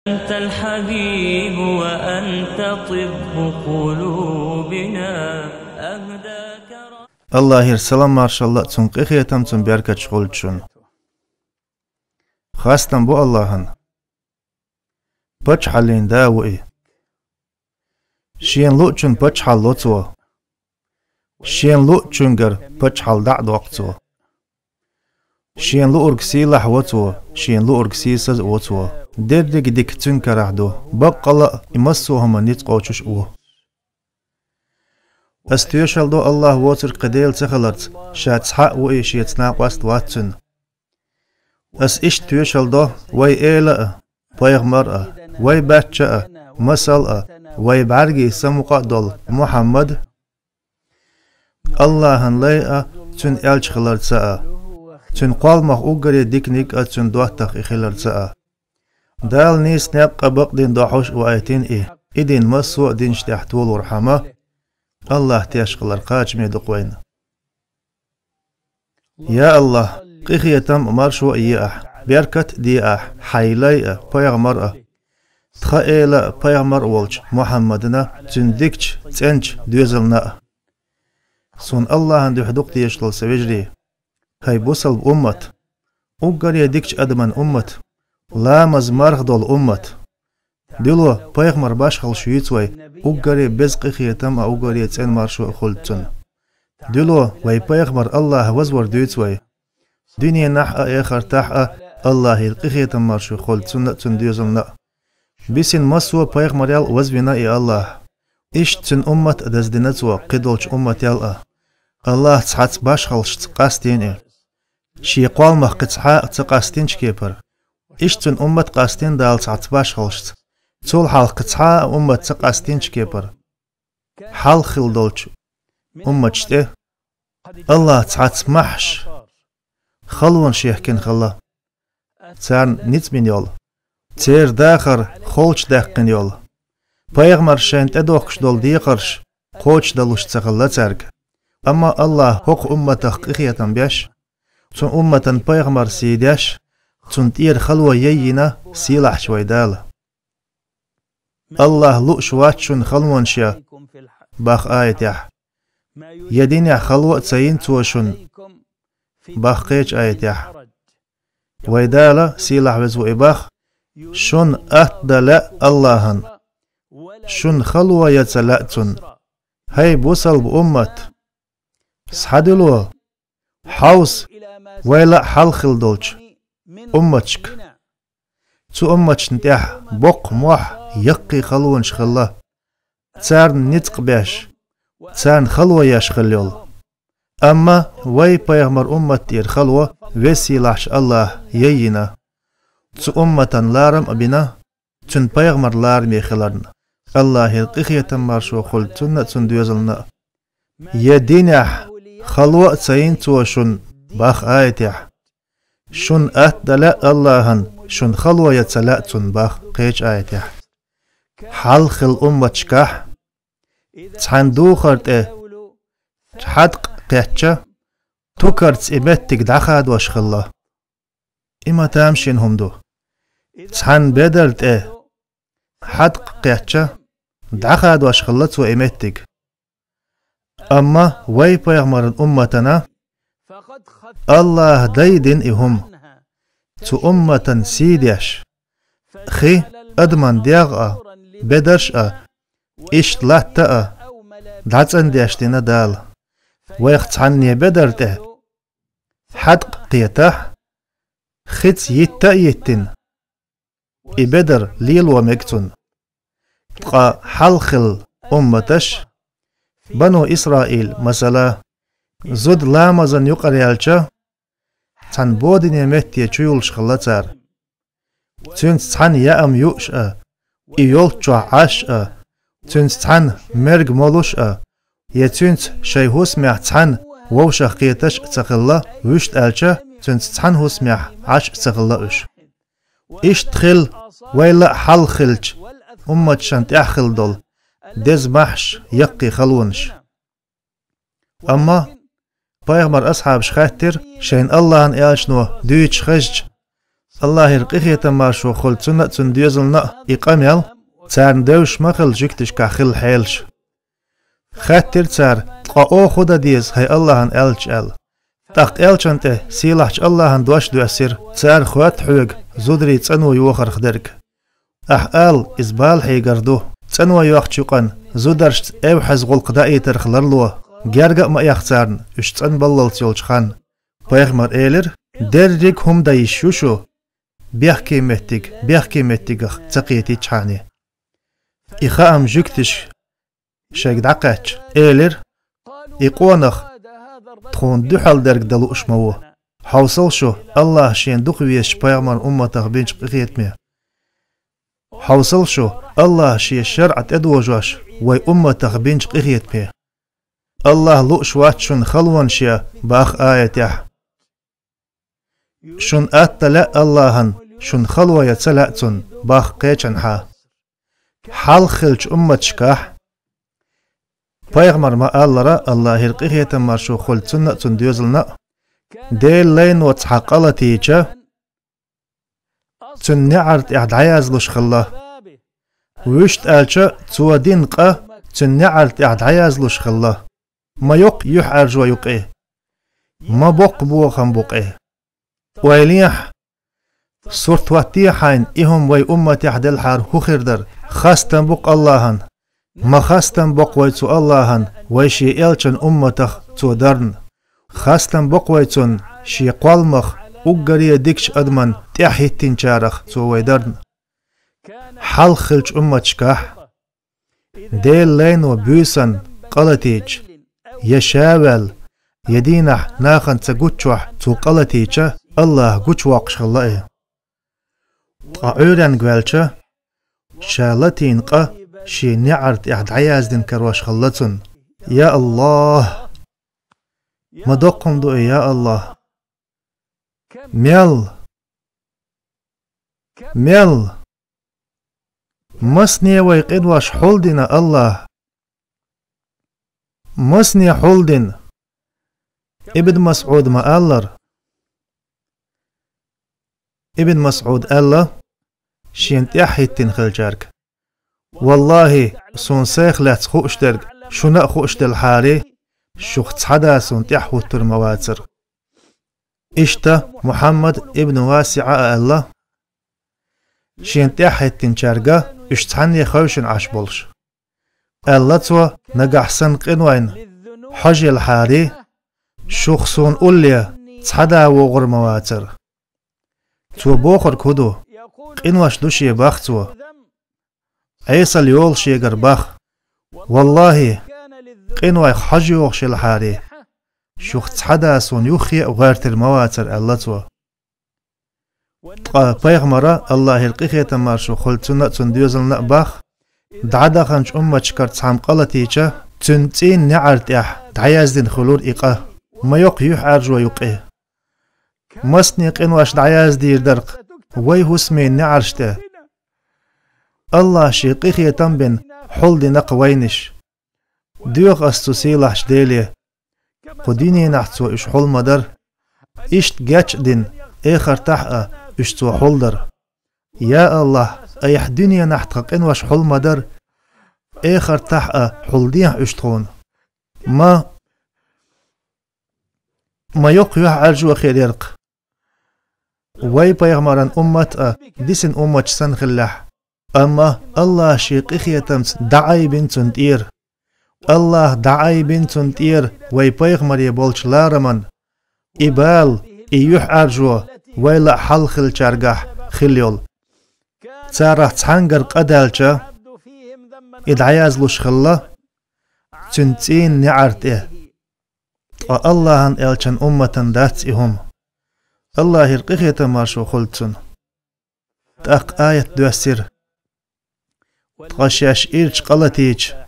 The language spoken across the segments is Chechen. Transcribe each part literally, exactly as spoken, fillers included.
أنت الحبيب وأنت طب قلوبنا. أهداك ر- Аллахьера салам-маршалла а, цун къинхетам а, цун беркат а хуьлда шуна. Хастам бу Аллахьан. Паччахьаллин Да ву И. Шена луъучун паччахьалла ло Цо. Шена луъучунгара паччахьалла дӀа а доккху Цо. Шена луург сийлахь во Цо, Шена луург сийсаз а во Цо. Дерриге дика Цуьнан карахь ду, баккъалла а И массо а хӀуманна ницкъ кхочуш а ву. Ас тоьшалла до Аллахь воцург кхин Дела ца хиларца, Ша цхьаъ ву И, Шеца накъост вац Цуьнан. Ас иштта тоьшалла до вай эла а, пайхамар а, вай баьчча а, масал а, вай бӀаьргийн самукъа а долу Мухьаммад, Аллахьан лай а, Цуьнан элча хиларца а, Цуьнан кхолламах уггаре диканиг а, Цуьнан доттагӀа И хиларца а. Дала нийса некъ а, бакъдин дохьуш а ваийтина И, И дин массо а динаш тӀехь толорхьама, Аллахь теш хилар кхачаме ду-кх вайна. Я Аллахь, къинхетам а, маршо а е Ахь, беркат а де Ахь Хьайн лай а, пайхамар а, тхан эла а, пайхамар а волчу Мухьаммадана, цуьнан дикачу, цӀеначу доьзална а. Суна Аллахьан дуьхьа дукха дезаш долу сан вежарий, хӀай бусалба уммат, уггаре дикачу адаман уммат, ламаз, марха долу уммат. Дуьло пайхамар башхаллаш юьйцу вай, уггаре беза къинхетам а, уггаре цӀена маршо а хуьлда цунна. Дуьло вай пайхамар Аллахьа вазвар дуьйцу вай. Дуьненахь а, эхартахь а Аллахьера къинхетам, маршо хуьлда цунна а, цуьнан доьзална а. Бисина массо а пайхамарел а вазвина И Аллахь. Иштта цуьнан уммат а даздина Цо кхидолчу уммател а. Аллахь цхьацца башхаллашца къастийна И. Шен кхолламах кхин цхьа а ца къастийначу кепара, иштта цуьнан уммат а къастийна Дала цхьацца башхаллашца, цул хьалха кхин цхьа а уммат ца къастийначу кепара. Хьалха хилла долчу умматаш тӀе Аллахь цхьацца маьхьаш, халонаш яхкина хилла, царна ницкъ бина йолу, церан дахар холчу даьккхина йолу, пайхамарша шайна тӀедохкуш долу декхарш кхочушдалуш ца хилла цаьрга. Амма Аллахь хӀокху умматах къинхетам беш, цу умматан пайхамар сий деш, цунна тӀера хало яйина сийлахьчу вай Дала. Аллахь лууш вац шуна халонаш я, бах аятехь. Я динехь хало а ца йина Цо шуна, бах кхечу аятехь. Вай Дала, сийлахь веза ву И, бах: шуна атта дан лаьа Аллахьан, шуна хало ян ца лаьа Цунна. ХӀай бусалба уммат! Схьадуьло, хьовса, вайл а хьалха хилла долчу умматашка. Цу умматашна тӀехь боккха мохь, яккхий халонаш хилла, царна ницкъ беш, царна хало еш хилла йолу. Амма вай пайхамар уммат тӀера хало Веза-Сийлахьчу Аллахьа яйина, цу умматан ларам а бина, цуьнан пайхамар лараме хиларна, Аллахьера къинхетам, маршо хуьлда цунна а, цуьнан доьзална а. Я динехь хало а ца йина Цо шуна, бах аятехь. Шуна атта дан лаьа Аллахьан, шуна хало ян ца лаьа Цунна, бах кхечу аятехь. Хьалха хилла умматашкахь цхьана духар тӀе хьадкъа кхетча, тукарца и меттиг дӀахадош хилла. И ма тамашийна хӀума ду. Цхьана бедар тӀе хьадкъа кхетча, дӀахадош хилла цо и меттиг. Амма вай пайхамаран умматана Аллахьа дайдина и хӀума, цу умматан сий деш, хи адаман дегӀ а, бедарш а, иштта латта а дӀацӀандеш дина Дала. Вайх цхьанне бедар тӀе хьадкъа кхетахь, хица йитта а йиттина, и бедар лело мега цунна. Ткъа хьалха хилла умматаш, бану Исраил, масала, зуда ламазан юкъара яьлча, цхьана бодине метте чу юллуш хилла цара. Цуьнца цхьаьна яам юуш а, и йолччохь Ӏаш а, цуьнца цхьаьна мерг молуш а, я цуьнца шайн хӀусамехь цхьаьна вовшах кхеташ а ца хилла, вуьшта аьлча, цуьнца цхьаьна хӀусамехь Ӏаш а ца хилла уьш. Иштта хилла вайл а хьалха хиллачу умматашна тӀехь хилла долу деза маьхьаш, яккхий халонаш. Амма пайхамар асхьабаш хаьттира, шайна Аллахьан элчано дуьйцуш хезча, Аллахьера къинхетам, маршо хуьлда цунна а, цун доьзална а, и къамел царна девзаш ма хилла жуьгташкахь хилла хьелаш. Хаьттира цара: «Ткъа оха хӀун дан деза, хӀай Аллахьан элча?» — аьлла. ТӀаккха элчанна тӀе сийлахьчу Аллахьан дош доьссира: «Цара хоьтту хьоьга зударий цӀано йохарх дерг. Ахь ала, иза бала хьегар ду, цӀано йохчу юкъана зударшца эвхьаза гӀуллакх даийтарх ларло, герга а ма эха царна, уьш цӀанбаллалц йолчу ханна». Пайхамара элира: «Дерриг а хӀума дан йиш ю шу, бехке меттиг бехке меттигах ца кхетийчхьана». И хаам жуьгташа шайга дӀакхаьчча, элира: «И къонах тхуна дуьхьал дерг дан лууш ма ву. Хьовсал шу Аллахь шена дукха везачу пайхамаран умматах бинчу къинхетаме. Хьовсал шу Аллахь шен шарӀ тӀедожош вай умматах бинчу къинхетаме. Аллахь лууш вац шуна халонаш ян, бах аятехь. Шуна атта лаьа Аллахьан, шуна хало ян ца лаьа Цунна, бах кхечанхьа». Хьалха хиллачу умматашкахь, пайхамара ма-аллара, Аллахьера къинхетам, маршо хуьлда цунна а, цун доьзална а, Делан лайно цхьа къа латийча, цуьнан неӀар тӀехь дӀаязлуш хилла. Вуьшта аьлча, цо дина къа цуьнан неӀар тӀехь дӀаязлуш хилла. Ма йоккха юьхьӀаьржо ю-кх и, ма боккха бохам бу-кх и. Ойла ехьа, сурт хӀоттае хьайна, и хӀума вай умматехь делхьара хӀун хир дара? Хастам бу-кх Аллахьан. Ма хастам боккху вай цу Аллахьан, вай шен элчан умматах цо дарна. Хастам боккху вай цунна, шен кхолламах уггаре дикачу адаман тӀаьхьахӀиттинчарах цо вай дарна. Хьалха хиллачу умматашкахь Делан лайно буьйсанна къа латийча, я ша ваьлла, я дийнахь нахана ца гуччохь цо къа латийча, Аллахь гучувоккхуш хилла и. Ткъа Ӏуьйренга ваьлча, ша латийна къа шен неӀар тӀехь дӀаяздина карош хилла цунна. Я Аллахь! Ма доккха хӀума ду и, я Аллахь! Мел! Мел! Масане вай къинош хьулдина Аллахь! Масане хьулдина! Ибн МасӀуда ма-аллара, Ибн МасӀуда аьлла шена тӀаьхьахӀиттина хиллачаьрга: «Валлахьи, суна сайх лаьцна хууш дерг шуна а хууш делхьара, шух цхьа да суна тӀаьхьахӀуттур ма вацара». Иштта Мухьаммад ибн ВасиӀа а аьлла шена тӀаьхьахӀиттинчаьрга, уьш цхьанне хевшина Ӏаш болуш. Аьлла цо: «Нагахь санна къинойн хьожа елхьара, шух суна улле цхьа да вогӀур ма вацара». Цо бохург хӀун ду? Къинош ду шен, бах цо. Ӏесалла йолу шегара, бах. Валлахьи, къинойх хьожа йогӀуш елхьара, шух цхьа да суна юххе а гӀоьртира ма вацара, аьлла цо. Ткъа пайхамара, Аллахьера къинхетам, маршо хуьлда цунна а, цун доьзална а, бах: «ДӀадаханчу умматашкара цхьамма къа латийча, цуьнан цӀийнан неӀар тӀехь дӀаяздина хуьлура и къа. Ма йоккха юьхьӀаьржо ю-кх и. Масане къинош дӀаяздийр дара-кх вай хӀусамийн неӀарш тӀе. Аллахьа шен къинхетам бина хьулдина-кх вайнаш. Доьху ас цу сийлахьчу Деле, кху дуьненахь цо уьш хьул ма дара, иштта геч а дина, эхартахь а уьш цо хьулдара. Я Аллахь, айхьа дуьненахь тхан къинош хьул ма дара, эхартахь а хьулдехьа уьш тхуна. Ма, ма йоккха юьхьӀаьржо хир яра-кх вай пайхамаран уммат а дисина умматаш санна хиллехь. Амма Аллахьа шен къинхетамца дӀаайбина цунна тӀера. Аллахьа дӀаайбина цунна тӀера вай пайхамаре болчу лараман и бала, и юьхьӀаьржо вайл а хьалха хиллачаьргахь хилла йолу. Царах цхьаьнгара къа даьлча, и дӀаяздалуш хилла цуьнан цӀийнан неӀар тӀе. Ткъа Аллахьан элчан умматан дац и хӀума. Аллахьера къинхетам, маршо хуьлда цунна». ТӀаккха аят доьссира: «Ткъа шаьш ирча къа латийча,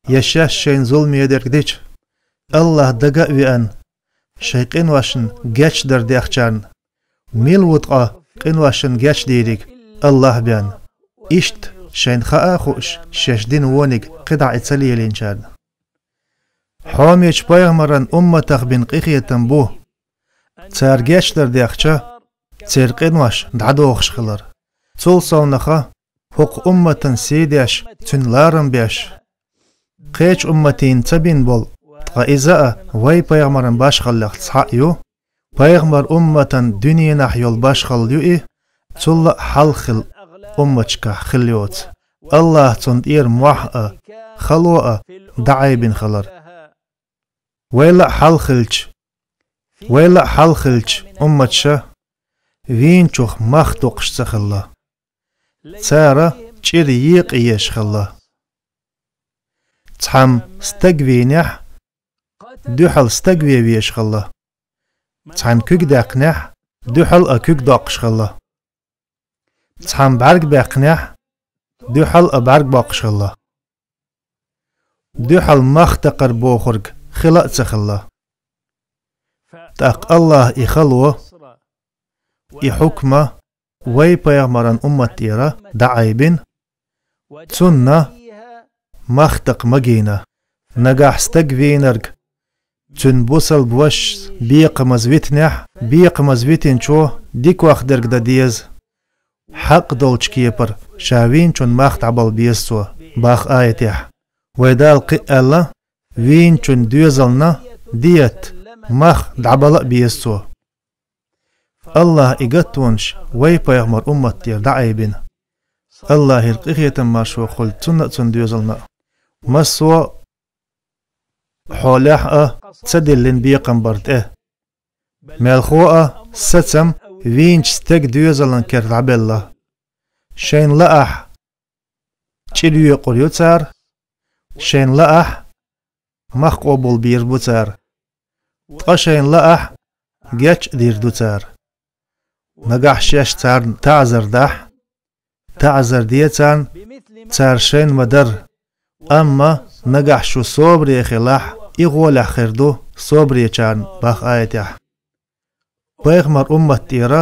я шаьш шайна зуламе дерг дича, Аллахь дага а веана, шайн къиношна гечдар дехчарна, мила ву ткъа къиношна гечдийриг Аллахь бен? Иштта шайна хаа а хууш, шаьш дина вониг кхидӀа а ца лелийначарна». Хьомечу пайхамаран умматах бина къинхетам бу: цара гечдар дехча, церан къинош дӀадохуш хилар. Цул совнаха хӀокху умматан сий деш, цуьнан ларам беш, кхечу умматийн ца бина болу, ткъа иза а вай пайхамаран башхаллех цхьаъ ю. Пайхамар умматан дуьненахь йолу башхалла ю и, цул а хьалха хилла умматашкахь хилла йоцу, АллахӀа цунна тӀера мохь а, хало а дӀаайбина хилар. Вайла а хьалха хилча, вайла а хьалха хилча, умматаша вийначух мах доккхуш ца хилла. Цара чӀир екъа езаш хилла. Цхьамма стаг вийнехь, дуьхьал стаг вен везаш хилла. Цхьамма куьг даьккхинехь, дуьхьал а куьг доккхуш хилла. Цхьамма бӀаьрг баьккхинехь, дуьхьал а бӀаьрг боккхуш хилла. Дуьхьал мах такхар бохург хила а ца хилла. ТӀаккха АллахӀа и хало, и хьукма вай пайхамаран уммат тӀера дӀаайбина, цунна мах такха магийна. Нагахь стаг вийнарг, цуьнан бусалба вашас бекхамаза витинехь, бекхамаза витинчо дикох дерг дан деза. Хьакъ долчу кепара ша вийначун мах дӀабала беза цо, боху аятехь. Вайн Дала кхин а аьлла, вийначун доьзална диетта мах дӀабала а беза цо. АллахӀа и гаттонаш вай пайхамар уммат тӀера дӀаайбина. АллахӀера къинхетам, маршо хуьлда цунна а, цуьнан доьзална а. Массо а хьолехь а ца диллина бекхам бара тӀе. Мелхо а сацам вийначу стеган доьзалан кара дӀабелла. Шайна лаахь, чӀир йоькъур ю цара, шайна лаахь, мах къобалбийр бу цара, ткъа шайна лаахь, геч а дийр ду цара. Нагахь шаьш царна таӀзар дахь, таӀзар де царна, цара шайна ма-дарра. Амма нагахь шу собаре хилахь, и гӀолехь хир ду собаречарна, боху аятехь. Пайхамар уммат тӀера,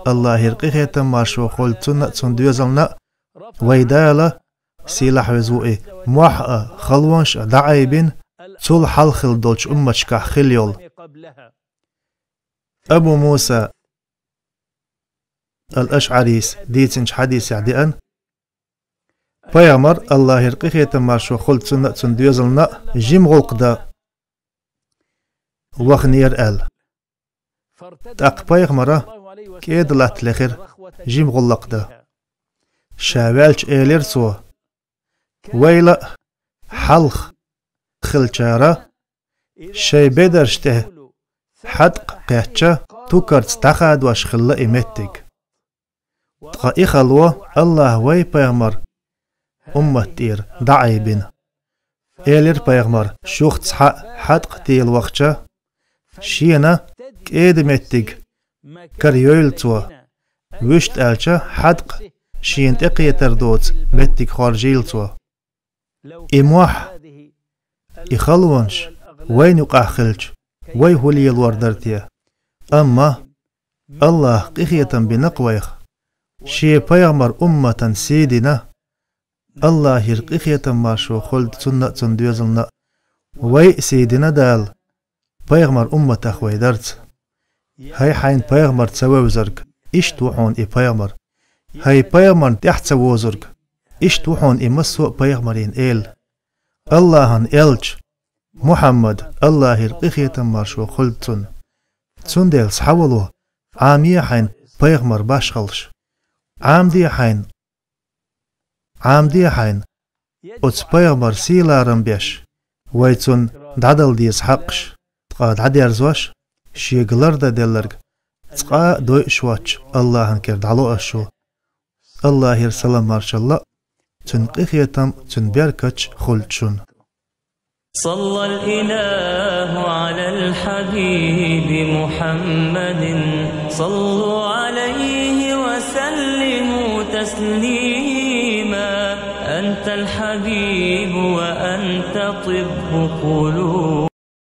АллахӀера къинхетам, маршо хуьлда цунна а, цуьнан доьзална а, вай Дала, сийлахь веза ву и, мохь а, халонаш а дӀаайбина, цул хьалха хилла долчу умматашкахь хилла йолу. Абу Муса ал-АшӀарис дийцинчу хьадисехь деана, пайхамар, АллахӀера къинхетам, маршо хуьлда цунна а, цуьнан доьзална а, жима гӀуллакх дан ваханера аьлла. ТӀаккха пайхамара кӀеда латта лехира жима гӀуллакх дан. Ша ваьлча элира цо: «Вайла а хьалха хиллачара шайн бедарш тӀе хьаткъ кхетча, тукарца дӀахадош хилла и меттиг». Ткъа и хало АллахӀа вай пайхамар уммат тӀера дӀаайбина. Элира пайхамар: «Шух цхьаъ хьаткъ тела вахча, шена кӀеда меттиг карайойла цо, вуьшта аьлча, хьаткъ шена тӀекхетар доцу меттиг хоржийла цо». И мохь, и халонаш вайна юкъахь хилча, вай хӀун лелор дара те? Амма АллахӀа къинхетам бина-кх вайх, Шен пайхамар умматан сий дина. АллахӀера къинхетам, маршо хуьлда цунна а, цуьнан доьзална а. Вай а сий дина Дала пайхамар умматах вай дарца. ХӀай хьайна пайхамар ца вевзарг, иштта ву хьуна и пайхамар. ХӀай пайхамарна тӀаьхьа ца возург, иштта ву хьуна и массо а пайхамарийн эла. АллахӀан элча Мухьаммад, АллахӀера къинхетам, маршо хуьлда цунна. Цундела схьавало, Ӏамае хьайна пайхамар башхаллаш. Ӏамаде хьайна, Ӏамаде хьайна оцу пайхамар сий-ларам беш, вай цунна дӀадала деза хьакъаш, ткъа дӀадерзош, шега лардан делларг цкъа а дойуш воцчу АллахӀан кара дӀало ас шу. АллахӀера салам-маршалла а, цуьнан къинхетам а, цуьнан беркаташ а хуьлда шуна. صلى الإله على الحبيب محمد. صلوا عليه وسلموا تسليما. أنت الحبيب وأنت طب قلوب.